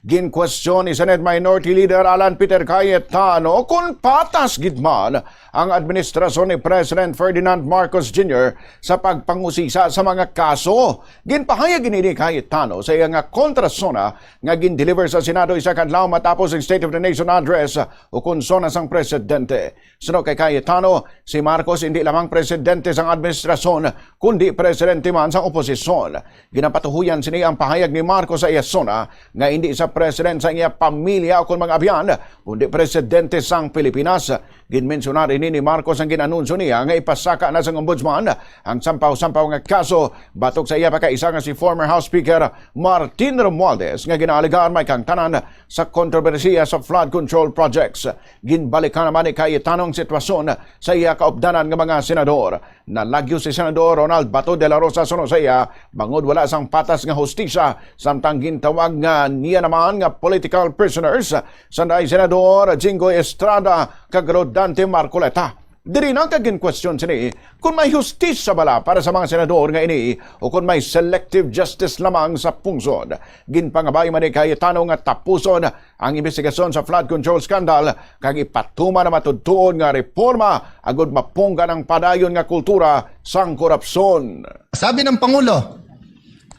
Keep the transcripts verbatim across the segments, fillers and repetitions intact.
Ginkwestiyon ni Senate Minority Leader Alan Peter Cayetano kung patas gid man ang administrasyon ni President Ferdinand Marcos Junior sa pagpangusisa sa mga kaso. Ginpahayag ini ni Cayetano sa iya nga kontrasona nga gin-deliver sa Senado isa ka adlaw matapos ang State of the Nation Address ukon SONA sang presidente. Suno kay Cayetano, si Marcos indi lamang presidente sang administrasyon, kundi presidente man sang oposisyon. Ginapatuhoyan sini ang pahayag ni Marcos sa iya SONA nga indi sa presidente sang iya pamilya ukon mga abyan, kundi presidente sang Pilipinas. Ginmensyonar ini ni Marcos ang gin-anunsyo niya nga ipasaka na sang ombudsman ang sampaw-sampaw nga kaso batok sa iya pagkaisa nga si former House Speaker Martin Romualdez nga ginaalegar may kaangtanan sa kontrobersiya sa flood control projects. Ginbalikan naman ni Cayetano ang sitwasyon sa iya kaupdanan nga mga senador. Nalagyo si Senador Ronald Bato de la Rosa suno sa iya bangod wala sang patas nga hustisya, samtang gintawag nga niya naman nga political prisoners sanday Senador Jinggoy Estrada kag Rodante Marcoleta. Diri na ka ginkwestiyon sini kung may hustisya bala para sa mga senador nga ini o kung may selective justice lamang sa pungsod. Ginpangabay man ni Cayetano nga tapuson ang imbestigasyon sa flood control scandal kag ipatuman ang matuod-tuod nga reforma agud mapunggan ang padayon nga kultura sang korupsyon. Sabi ng Pangulo,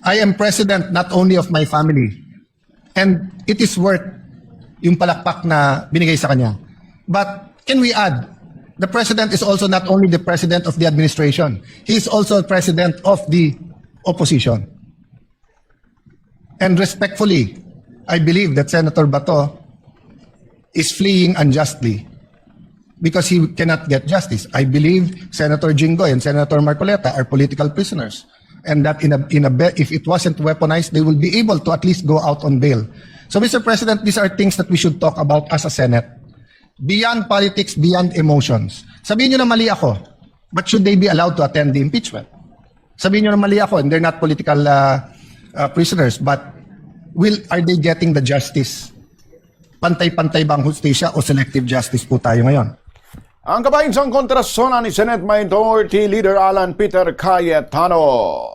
"I am president not only of my family." And it is worth yung palakpak na binigay sa kanya. But can we add, the president is also not only the president of the administration, he is also president of the opposition. And respectfully, I believe that Senator Bato is fleeing unjustly because he cannot get justice. I believe Senator Jinggoy and Senator Marcoleta are political prisoners. And that in a, in a be- if it wasn't weaponized, they will be able to at least go out on bail. So, Mister President, these are things that we should talk about as a Senate. Beyond politics, beyond emotions. Sabihin nyo na mali ako, but should they be allowed to attend the impeachment? Sabihin nyo na mali ako, and they're not political uh, uh, prisoners, but will are they getting the justice? Pantay-pantay ba ang hustisya o selective justice po tayo ngayon? Ang kabahin sang kontrasona ni Senate Minority Leader Alan Peter Cayetano.